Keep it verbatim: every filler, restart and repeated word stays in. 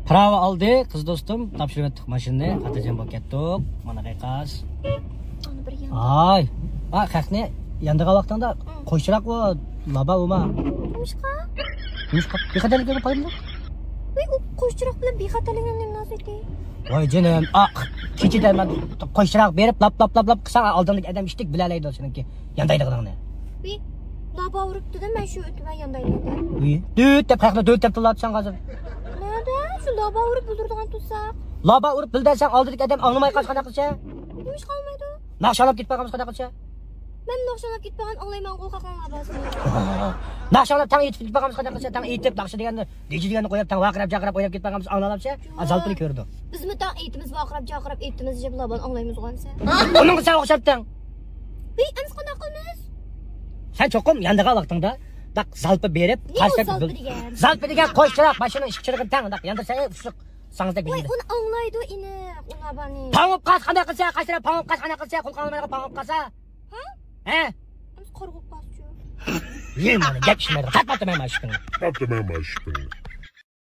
پىراۋا ئالدى، قىز دوستۇم، تاپشۇرۇۋەتتۇق ماشىنىنى، خاتىرجەم بولۇپ كەتتۇق. مانا قىيقاس. ئانا بىر يان. ھاي. ھا، خەقنى ياندىغان ۋاقتىڭدا قويچىراق بۇ، لابا ئۇما. نېمىشقا؟ نېمىشقا؟ بىخەتەرلىككە پايدىلىق. ۋەي، ئۇ قويچىراق بىلەن بىخەتەرلىكنىڭ نېمە مۇناسىۋىتى؟ ۋاي جېنىم، ئا، كېچىدە مەن قويچىراق بېرىپ، لاپ، لاپ، لاپ، لاپ قىلساڭ، ئالدىڭدىكى ئادەم ئىشتىك بىلەلەيدۇ سېنىڭكى ياندايدىغىنىڭنى. ۋەي، لابا ئۇرۇپتۇ-دە، مەن شۇ ئۆتۈپ ياندايمەن. ۋەي، دۈت دەپ خەقنى دۈت دەپ تىللاۋاتىسەن ھازىر. نەدە؟ شۇ لابا ئۇرۇپ بىلدۈرىدىغان تۇرساق. لابا ئۇرۇپ بىلدۈرسەڭ، ئالدىدىكى ئادەم ئاڭلىماي قالسا قانداق قىلسا؟ نېمىشقا ئاڭلىمايدۇ؟ ناخشا ئاڭلاپ كېتىپ قالغان بولسا قانداق قىلسا؟ مەن ناخشا ئاڭلاپ كېتىپ قالغان ئاڭلايمەنغۇ خەقنىڭ لاباسىنى. ناخشا ئاڭلاپ تەڭ ئېيتىپ كېتىپ قالغان بولسا قانداق قىلسا؟ تەڭ ئېيتىپ، ناخشا دېگەننى، دىجى دېگەننى قويۇپ، تەڭ ۋارقىراپ جارقىراپ ئويناپ كېتىپ قالغان بولسا ئاڭلاۋاتسا، ئا، زالپىنى كۆرىدۇ. بىزمۇ تەڭ ئېيتىمىز، ۋارقىراپ جارقىراپ ئېيتىمىز دەپ لابانى ئاڭلايمىزغۇ ئەمسە. ئۇنىڭغا سەن ئوخشاپتىڭ. ۋەي، ئەمسە قانداق قىلىمىز؟ سەن چوقۇم ياندىغان ۋاقتىڭدا داق زالپا بېرىپ، نېمە قارشى زالپا دېگەن؟ زالپا دېگەن قويچىراق، ماشىنىنىڭ ئىشىك چىرىغىنى تەڭ داق ياندۇرسا، ئۇششۇق ساڭزىدەك ۋاي، بىلىنىدۇ. ئۇنى ئاڭلايدۇ ئېنىق، ئۇلار بارنى. پاڭ بولۇپ قالسا قانداق قىلسا، قايسىلار پاڭ بولۇپ قالسا قانداق قىلسا، قۇلىقىڭ ئاڭلىمايدىغان پاڭ بولۇپ قالسا؟ ھە؟ ھە؟ ئەمسە قارا بولۇپ قالسىچۇ؟ يېمەن، گەپ ئىشلىمەيدىغان. تارتماپتىمەن مانا ئىشىكىڭنى. تارتماپتىمەن مانا ئىشىكىڭنى.